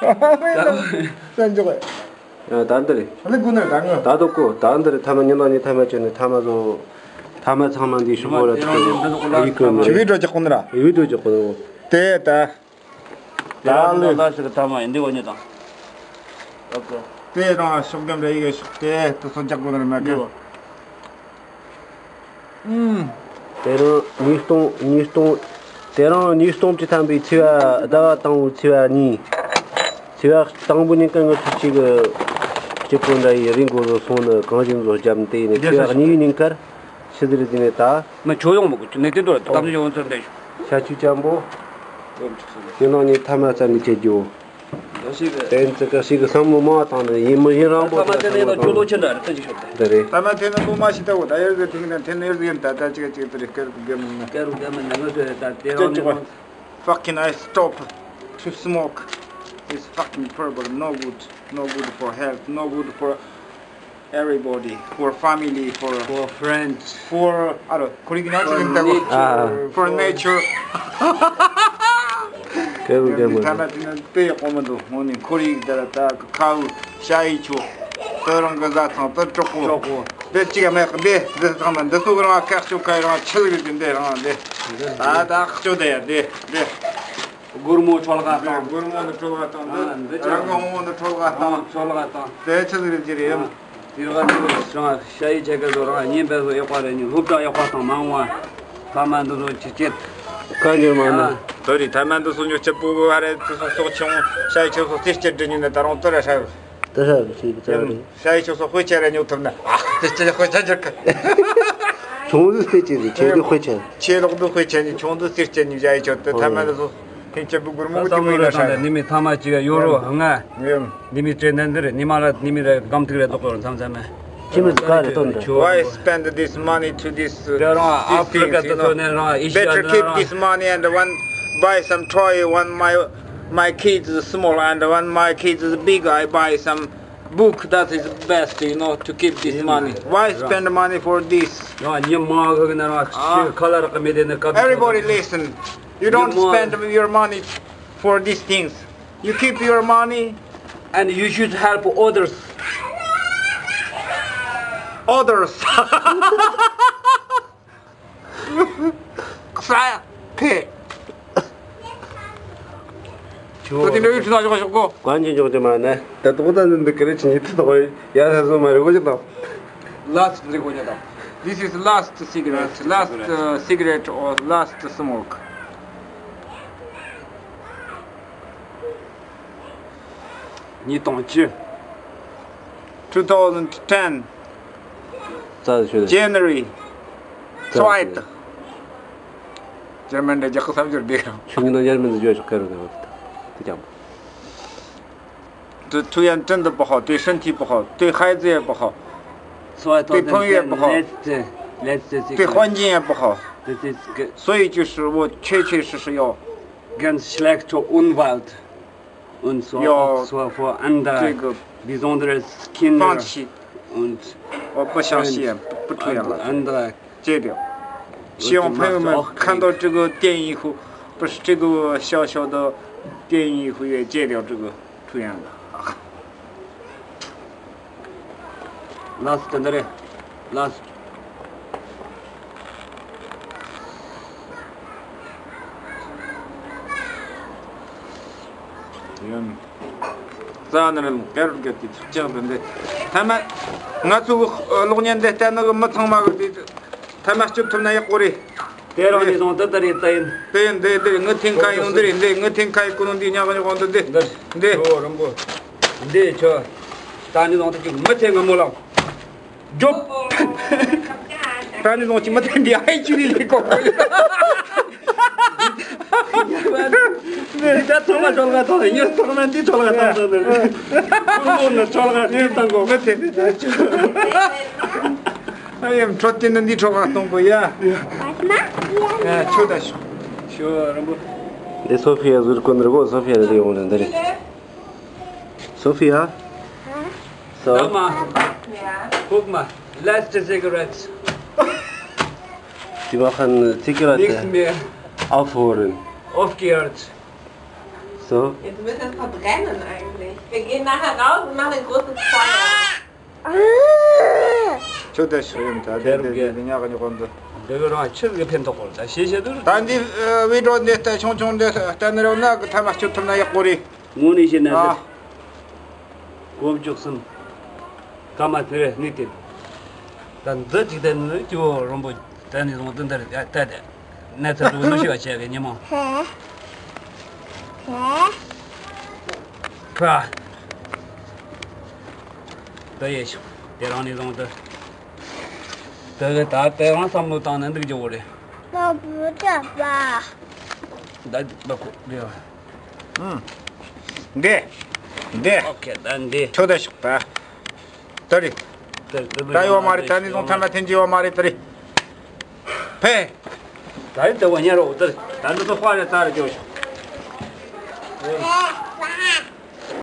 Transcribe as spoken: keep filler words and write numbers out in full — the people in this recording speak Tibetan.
ད་འཇོག་གི། ཡང་ད་འདི་རེད། ཨ་ལེ་དགོས་ན་ད་ང་། ད་དོ་གོ་ད་འདི་རེད། ཐ་མ་ཉི་མ་ནི་ཐ་མ་བྱོས་ནས་ཐ་མ་བཟོ། ཐ་མ་ཚང་མ་འདི་ཤོག་གོ་ར་ཐུག་ཡིག་གོ་ནི་རེད། ཆུ་བའི་སྒྲོ་རྒྱག་གོ་ནི་ར། ཡི་བི་འགྲོ་རྒྱག་གོ་ནི་ར། དེ་ད། ད་ལེ། ད་ལ་ཞིག་ཐ་མ་ཡིན་འདི་གོ་ཉི་དང་། དེ་རང་ཤོག་གམ་རེ་ཡི་གེ་ཤོག་དེ་དུ་སོ་རྒྱག་གོ་ནི་ར་མ་གི། ཨུམ། དེ་རིང་ཉིས་སྟོང་ཉིས་སྟོང་། དེ་རིང་ཉིས་སྟོང་བཅུ་ཐམ་པའི་ཚེས་པ་ཟླ་བ་དང་པོའི་ཚེས་པ་གཉིས། ཚེས་པ་དང་པོའི་ཉིན་ཀ་ངི་ཚོ་གཅིག་གི་སྐྱིད་པོ་འདྲ་ཡི་རི་མགོ་ལ་སོང་ནི་གངས་ཅན་ཚོ་བརྒྱབ་ནི་དེ་ཡིན་ནི། ཚེས་པ་གཉིས་པའི་ཉིན་ཀར་ཕྱི་ཟེར་དེ་ནས་ད། ང་ཁྱོད་ཡོང་མི་དགོས། ཁྱོད་གནས་དོན་དུ་གཏམ་བཤད་ཡོང་ཚུལ་འདྲ་ཞུ། ཤ་ཆུ་ཅན་པོ། ཁྱེད་རང་ནི་ཐ་མ་ཙམ་གྱིས་བྱེད་རྒྱུ། ད་ཞིག་གི། དེ་ཚོ་ག་ཞིག་གི་བསམ་བློ་མང་བཏང་ནས་ཡིན་མི་ཡིན་རང་པོ་ད་ཐ་མ་དེ་ནས་ན་ཁྱོད་ལོ་ཆེན་འདྲ་རེད་ད་ཅིག་ཤོད་དེ། འདི་རེད། ད་མ་དེ་ནི་ལོ་མ་ཞིག་ད་འོ་ད་ཡར་གི་དེང་ནས་དེ་ནས་ཡར་གི་ཡིན་ད་ད་ཅིག་ཅིག་དེ་རེད། སྐལ་རུ་རྒན་མིན་ན། སྐལ་རུ་རྒན་མིན་ན་ང་ཚོས་ད་དེ་རང་ནས། Fucking, I stop to smoke. It's fucking terrible. No good. No good for health. No good for everybody, for family, for, for friends, for, I don't, ཁོར་ཡུག་ནང་ཚུད་ལེན་ད་གོ། For nature. སྐལ་བུ་སྐལ་བུ། ཐ་ན་དེ་ནི་དཔེ་ཡག་པོ་མི་འདུག་དངོས་གནས་ཁོར་ཡུག་དེ་ལ་ད་ཁའུ་ཤ་ཡི་ཆུ། དེ་རང་གི་བཟའ་ཚང་དེ་གྲོགས་པོ། གྲོགས་པོ། དེ་གཅིག་མེད་གི། འདི་འདི་ཚང་མ་འདི་ཚོ་གི་རང་ཁ་ཤོ་ཁ་རང་ཆི་ལི་གི་འདི་རང་འདི། ད་ད་ཁ་ཤོ་དེ་ཡ་འདི་འདི། སྒོར་མོ་འཕྲོ་བརླག་བཏང་། སྒོར་མོ་ནི་འཕྲོ་བརླག་བཏང་། འདི་འདི་ཅི་རང་གི་དབང་བོ་ནི་འཕྲོ་བརླག་བཏང་། འཕྲོ་བརླག་བཏང་། དེ་ཆི་ཟིག་རེད་ཅི་རེད་ཡིན། དེ་ར་འདི་རང་ཤ་ཡི་ཆེ་གེ་ཚོ་རང་ཉིན་པས་སུ་ཡག་པ་རེད། ཉིན་སློབ་གྲྭ་ཡག་པ་དང་མང་བ་ཕ་མ་འདི་ཚོ་ཅི་ཅེད། ཁ་འགྱུར་མ་ན། དོ་རི་ཐ་མ་འདི་སུ་ཉོ་ཆེ་པོ་བ་རེད། དེ་སོ་སོག་ཆུང་ཤ་ཡི་ཆེ་སོ་རྩེ་སྐྱེད་འདྲི་ཉིན་ནི་ད་རུང་དོ་ར་ཧྲ། དེ་ཧྲ་ཞིག་ཚ་རེད། ཤ་ཡི་ཆོས་སོགས་དཔེ་ཆ་རེ་ཉོ་ཐུབ་ན། ཨ་དེ་ཆེ་དཔེ་ཆ་འཇོག་གི། ཆུང་དུས་དེ་ཆེ་དུས་ཆེ་དུས་དཔེ་ཆ། ཆེ་ལོག་དུས་དཔེ་ཆ་ནི་ཆུང་དུས་སེར་ཆ་ནི་བཞག་ཡི་ཆོག་དེ་ཐ་མ་ལ་སོ་ཁེན་ཆེ་བུ་གུར་མོ་གི་དེ་མི་ན་ཧྲ། ནི་མི་ཐ་མ་ཅིག་ཡོ་རོ་ང་། ནི་མི་ཏྲེ་ནན་དེ་རེད། ནི་མ་ལ་ནི་མི་རེད། སྒམ་ཐིག་རེད། དོག་རོ་མཚམས་མཚམས་མེད། ཁྱིམ་ག་རེ་སྟོན་འདྲ། Why spend this money to this, these things, you know? Better keep this money and, uh, one, buy some toy when my, my kids is small, and when my kids is big, I buy some book. That is best, you know, to keep this money. Why spend money for this? Everybody listen. You don't spend your money for these things. You keep your money and you should help others. Others. ཁ་ཕེ། ཁྱོད་དེ་འདྲ་ཡོད་ཆུ་ནང་ཞོག་ཞོག་གོ། གང་ཅི་འཇོག་ཅི་མ་ནས་ད་དུང་ད་འདི་འདི་ཀ་རེ་ཆི་ཉི་ཐི་དོག་ཡ་ས་སོ་མ་རེ་གོ་ཅི་དང་། Last cigarette. This is last cigarette. Last, uh, cigarette or last smoke. ཉིས་སྟོང་བཅུ། Two thousand ten རྩ་ཆོད། January རྩ་ཆོད། Zweite. འཇར་མན་འདྲ་རྒྱག་གི་བསམ་འགྱུར་བསྡད་རང་། ཆུང་ངུ་ན་འཇར་མན་དུ་བརྗོད་ཆོག་ཁ་རུ་ནས་འོ་དེ་ཀྱང་། 对，抽烟真的不好，对身体不好，对孩子也不好。对朋友也不好。Letzte, letzte Zigarette. 对环境也不好。Das ist ge- 所以就是我确确实实要 ganz schlechte Umwelt. Und zwar auch zwar für andere, 这个 besonders Kinder 放弃。 und 我不相信，不抽烟了。 andere 戒掉。希望朋友们看到这个电影以后，不是这个小小的电影以后也戒掉这个抽烟了。 Last དེ་འདྲ་རེད། Last. ཡིན། རྩ་ནི་རེད། སྐད་རྒྱག་གི་ཚིག་ཅག་དེ་འདི། ཐ་མ་ང་ཚོའི་གློག་བརྙན་འདི་བལྟས་ན་གི་མི་ཚང་མ་གི་འདི་ཐ་མ་སྐྱོབ་ཐུབ་ན་ཡག་པོ་རེད། དེ་རང་ནས་བཟུང་དེ་ལྟར་ཡིན་ད་ཡིན། དེ་ཡིན་འདི་འདི་ངའི་ཐེངས་ཁ་ཡིན་ནོ་འདི་རེད། འདི་ངའི་ཐེངས་ཁ་ཡིན་ཀུ་ནོ་འདི་ཉག་ཉོག་འདི་འདི་འདི། འདི་འདི་ཁྱོད་རིན་པོ། འདི་ཁྱོད་ད་ནས་བཟུང་དེ་ཅིག་མི་ཐེ་ང་མོ་ལགས། རྒྱོབ། ད་ནི་ལོང་ཅི་མ་ཐེན་འདི་ཨའི་ཅི་རི་ལི་ཀོ་ཀོ་ཡོད། འདི་ད་ཐོག་མ་ཆོལ་ཁ་ཐོག་ཡོད། ཐོག་མ་འདི་ཆོལ་ཁ་ཐོག་ཐོག་ནི་ཁོང་ཚོ་ནི་ཆོལ་ཁ་འདི་བཏང་གོ་མ་ཐེན། ཨ་ཡེམ་ཁྲོ་ཏི་ནི་འདི་ཆོལ་ཁ་གཏོང་གོ་ཡ། ཡ་ཆོ་ད་ཤོ་ཤོ་རམ་བུ། འདི་སོ་ཕི་ཡ་ཟུར་ཀུན་རི་གོ། སོ་ཕི་ཡ་རི་དེ་ཡོང་ནི་འདི་རེད། Sophia? So? Guck mal. Guck mal. Letzte Zigarette. Die machen Zigarette. Nichts mehr. Aufhören. Aufgehört. So. Ja, du willst jetzt verbrennen eigentlich. Wir gehen nachher raus und machen ein großes Feuer. ཁྱོད་དེ་ཤོད་ཡིན་ད། དེ་རུ་དེ་དེ་དེ་ཉག་གི་ཉོག་གོ་འདི། འདི་གི་རང་ཆུ་གི་ཕན་ཐོགས་གོ་ད་ཤེས་ཤེས་དུ། ད་འདི་བི་ཌིའོ་འདི་ལྟ་ཆུང་ཆུང་འདི་ལྟ་ནི་རོགས་ན་གི་ཐ་མ་སྐྱོད་ཐུབ་ན་ཡག་པོ་རེད། དངོས་གནས་བཤད་ན་ཨ། འདི་སྒོ་བཅུ་གསུམ་ཀ་མ་ཚེ་རེ་གནས་ཏེ། ད་འདི་གཅིག་ད་ནི་ཅི་བོ་རོང་པོ་ད་ནི་རོང་དུ་འདིར་ད་ད་ད་ནས་ཚ་དུ་ནུ་ཤི་བ་བྱས་གི་ཉི་མོ། ཁ། ད་ཡེ་ཤོག་དེ་རང་ནས་བཟུང་སྟེ། དེ་གི་ད་དེ་རང་བསམ་བློ་བཏང་ནས་འདུག་རྒྱུ་བོ་རེད། ད་བུ་ད་པ། ད་བ་ཁོ་རེད་བ། ཨུམ། འདི། འདི། ཨོ་ཁེ་ད་འདི། ཁྱོད་ད་ཤོག་ད། ད་རེད། ད་ད་ཡོད་མ་རེད། ད་ནི་བཟུང་ཐ་མ་འཐེན་གྱི་ཡོད་མ་རེད། ད་རེད། ཕེ། ད་རེད་ད་བ་ཉལ་རོགས་ད། ད་འདི་ཚོ་དཔའ་རེད་ད་རེད་ཅོ་ཤོག